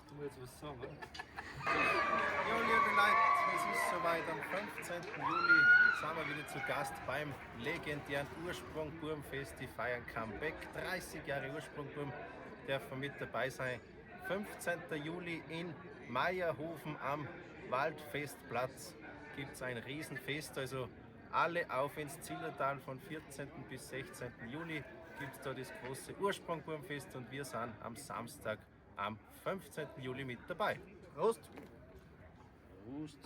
Du musst jetzt was sagen, oder? Ja, liebe Leute, es ist soweit. Am 15. Juli sind wir wieder zu Gast beim legendären Ursprungburmfest. Die feiern Comeback. 30 Jahre Ursprungburm dürfen mit dabei sein. 15. Juli in Mayrhofen am Waldfestplatz gibt es ein Riesenfest. Also alle auf ins Zillertal von 14. bis 16. Juli gibt es da das große Ursprungburmfest und wir sind am Samstag am 15. Juli mit dabei. Prost! Prost.